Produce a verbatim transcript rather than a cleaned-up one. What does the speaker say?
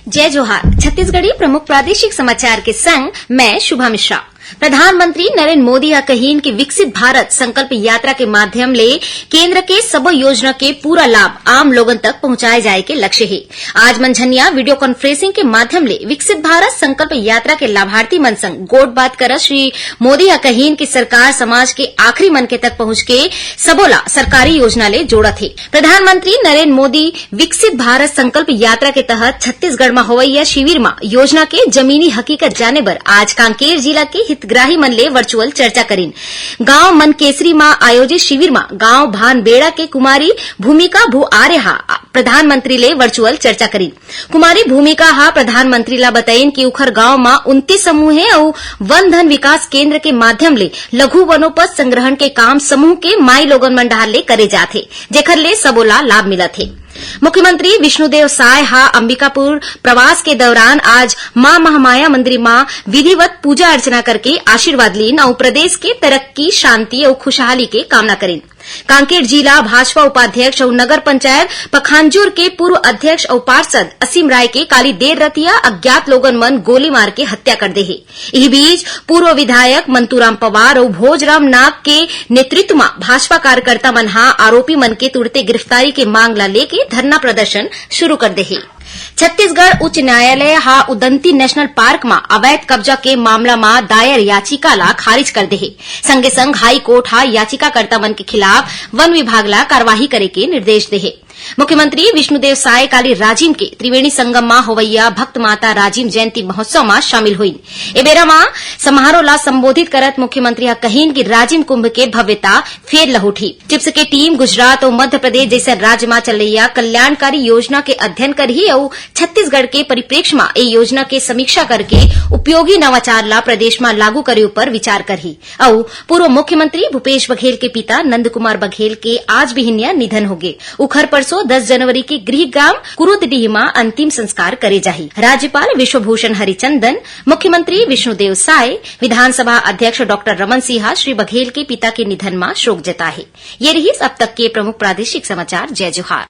जय जोहार। छत्तीसगढ़ी प्रमुख प्रादेशिक समाचार के संग मैं शुभा मिश्रा। प्रधानमंत्री नरेंद्र मोदी ह कहिन कि विकसित भारत संकल्प यात्रा के माध्यम ले केंद्र के सबो योजना के पूरा लाभ आम लोगन तक पहुंचाए जाए के लक्ष्य हे। आज मंझनिया वीडियो कॉन्फ्रेंसिंग के माध्यम ले विकसित भारत संकल्प यात्रा के लाभार्थी मन संग गोठबात करत श्री मोदी ह कहिन कि सरकार समाज के आखिरी मनखे तक पहुंच के सबो ला सरकारी योजना ले जोड़त हे। प्रधानमंत्री नरेंद्र मोदी विकसित भारत संकल्प यात्रा के तहत छत्तीसगढ़ म होवइया शिविर म योजना के जमीनी हकीकत जाने बर आज कांकेर जिला के हितग्राही मन ले वर्चुअल चर्चा करिन। गांव मनकेसरी म आयोजित शिविर म गांव भानबेड़ा के कुमारी भूमिका भू आर्य हा प्रधानमंत्री ले वर्चुअल चर्चा करिन। कुमारी भूमिका हा प्रधानमंत्री ला बताइन कि उखर गांव म उनतीस समूह हे अउ वन धन विकास केंद्र के माध्यम ले लघु वनोपज संग्रहण के काम समूह के माई लोगन मन डहार ले करे जात हे, जेखर ले सबो ला लाभ मिलत हे। मुख्यमंत्री विष्णुदेव साय हा अंबिकापुर प्रवास के दौरान आज मां महामाया मंदिर म विधिवत पूजा अर्चना करके आशीर्वाद लीन अउ प्रदेश के तरक्की, शांति अउ खुशहाली के कामना करिन। कांकेर जिला भाजपा उपाध्यक्ष अउ नगर पंचायत पखांजूर के पूर्व अध्यक्ष अउ पार्षद असीम राय के काली देर रतिया अज्ञात लोगन मन गोली मार के हत्या कर दे हे। इही बीच पूर्व विधायक मंतूराम पवार अउ भोजराम नाग के नेतृत्व म भाजपा कार्यकर्ता मन हा आरोपी मन के तुरते गिरफ्तारी के मांग ला लेके धरना प्रदर्शन शुरू कर दे हे। छत्तीसगढ़ उच्च न्यायालय हा उदंती नेशनल पार्क म अवैध कब्जा के मामला म दायर याचिका ला खारिज कर दे हे। संगे संग हाई कोर्ट हा याचिकाकर्ता मन के खिलाफ वन विभाग ला कार्रवाई करे के निर्देश दे हे। मुख्यमंत्री विष्णुदेव साय काली राजिम के त्रिवेणी संगम म होवइया भक्त माता राजिम जयंती महोत्सव म शामिल होइन। ए बेरा म समारोह ला संबोधित करत मुख्यमंत्री ह कहिन कि राजिम कुंभ के भव्यता फेर लहुटही। चिप्स के टीम गुजरात अउ मध्य प्रदेश जइसन राज्य म चलइया कल्याणकारी योजना के अध्ययन करही अउ छत्तीसगढ़ के परिप्रेक्ष्य म ए योजना के समीक्षा करके उपयोगी नवाचार ला प्रदेश म लागू करे ऊपर विचार करही। अउ पूर्व मुख्यमंत्री भूपेश बघेल के पिता नंद कुमार बघेल के आज बिहिनिया निधन होगे। उखर परसों दस जनवरी के गृह ग्राम कुरुदडीह म अंतिम संस्कार करे जाही। राज्यपाल विश्वभूषण हरिचंदन, मुख्यमंत्री विष्णुदेव साय, विधानसभा अध्यक्ष डॉक्टर रमन सिंह श्री बघेल के पिता के निधन म शोक जताए हे। ये रहिस अब तक के प्रमुख प्रादेशिक समाचार। जय जोहार।